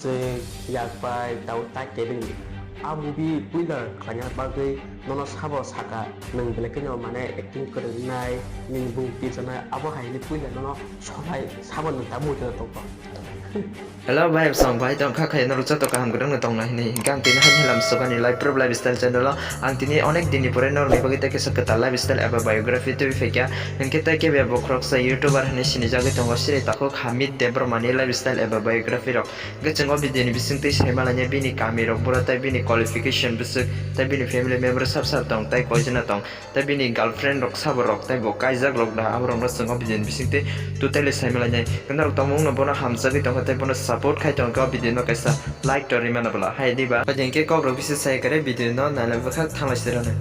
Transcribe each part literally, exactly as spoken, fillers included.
Twi, yak pai, tau ta kebini. A movie puila khlaina bagwi nono sabo saka, nwng belai kheno mane acting kwrwngnai, nini bung tijanai, abo hai hwnwi puila nono sonai sabo nwng ta movie no tongkha. Hello bai, song bai tong kha khe norok joto kaham kwrwngno tongna hwnwi. Hinkhe ang tini hai helam sokani life proof lifestyle channel o ang tini onek dinni pore norokni bagwi tei kisa kwtal lifestyle eba biography twiwi phaikha. Hinkhe tei kebya bokhoroksa youtuber hwnwi sinijagwi tongo, sini takhuk Hamid Debbarma ni lifestyle eba biography rok. Hwnkhe chwng o video ni bisingtwi saimalainai bini kami rok bura tei bini qualification bwswk tei bini family member sab sab tong tei koijana tong tei bini girlfriend rok sabo rok tei bo kaijak rok da, aborokno chwng o video ni bisingtwi totally saimalainai. Hwnkhe norok tongmungno bono hamjagwi tongkha tei bono support khai tongkha, o video no kaisa like to rimano bwla hai diba. Phaidi hwnkhe kok rok bisi sai kare video no nailai bwkhak thanglai sirano.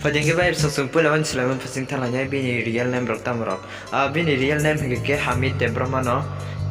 Phaidi hwnkhe bai bwswk chwng puila uansukhlaimani phaising thanglainai bini real name rok tamo rok. Ah, bini real name hwnkhe khe Hamid Debbarma no.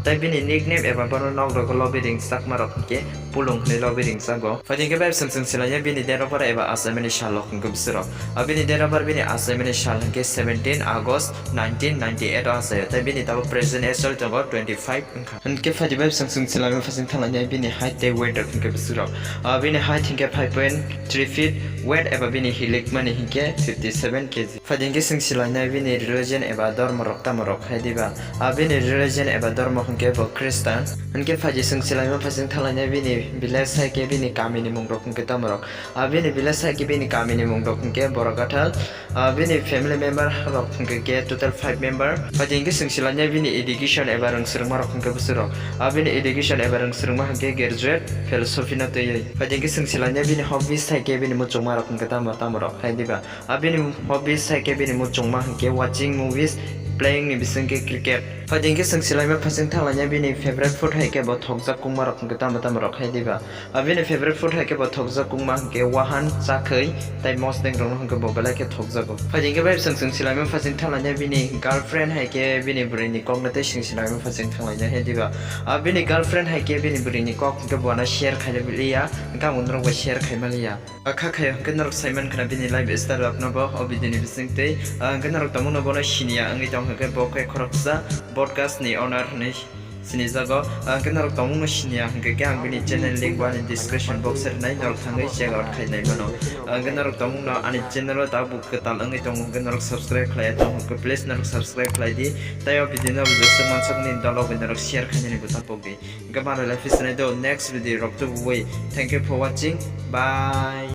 Tei bini nickname eba bono nok rogo lobi ringchakma rok hwnkhe Pulung hwnwi lobi ringchago. Phaidi hwnkhe bai bwswk chwng swlainai bini date of birth eba achaimani sal rok hwnkhe bwswk rok. Ah, bini date of birth bini achaimani sal hwnkhe seventeen August nineteen ninety-eight o achaio. Tei bini tabuk present age choli tongo twenty-five wngkha. Hwnkhe phaidi bai bwswk chwng swlaimani phaising thanglainai bini height tei weight rok hwnkhe bwswk rok. Ah, bini height hwnkhe five point three feet, weight eba bini hilikmani hwnkhe fifty seven K G. Phaidi hwnkhe chwng swlainai bini religion eba dhormo rok tamo rok hai diba. Ah, bini religion eba dhormo hwnkhe bo Christian. Hwnkhe phaidi chwng swlaimani phaising thanglainai bini village hai khe bini kamini mung rok hwnkhe tamo rok. Ah, bini village hai khe bini kamini mung rok hwnkhe Borok Gathal. Ah, bini family member rok hwnkhe khe total five member. Phaidi hwnkhe chwng swlainai bini education eba rwng swrwngma rok hwnkhe bwswk rok. Ah, bini education eba rwng swrwngma hwnkhe graduate philosophy no twiwi. Phaidi hwnkhe chwng swlainai bini hobbies hai khe bini muchungma rok hwnkhe tamo tamo rok hai diba. Ah, bini hobbies hai khe bini muchungma hwnkhe watching movies, playing ni bisingkhe cricket. Phaidi hwnkhe chwng swlaimani phaising thanglainai bini favorite food hai khe bo thokjak kungma rok hwnkhe tamo tamo rok hai diba. Ah, bini favorite food hai khe bo thokjak kungma hwnkhe wahan, chakhwi tei mosdeng rok no hwnkhe bo belai khe thokjago. Phaidi hwnkhe bai bwswk chwng swlaimani phaising thanglainai bini girlfriend hai khe bini bwrwi ni kok no tei chwng swlaimani phaising thanglainai hai diba. Ah, bini girlfriend hai khe bini bwrwi ni kok hwnkhe bo ano share khai liya, hwnkhe ang norok bai share khai maliya. Ah, kha khayo hwnkhe norok saiman khna bini lifestyle rokno bo o video ni bisingtwi. Ah, hwnkhe norok tongmungno bono siniya wngwi tong hwnkhe bo khe khoroksa podcast ni owner hwnwi sinijago. Ah, hwnkhe norok tongmungno siniya hwnkhe khe ang bini channel link bo ani description box o rwnai, norok thangwi check out khai nai mano. Ah, hwnkhe norok tongmungno ani channel o tabuk kwtal wngwi tongo hwnkhe norok subscribe khlaiya tong hwnkhe please norok subscribe khlai di. Tei o video no bo jeswk mansukni dolo bai norok share khainani bo ta pok di. Hwnkhe manwi lai phi sinai do next video rok tubui. Thank you for watching. Bye.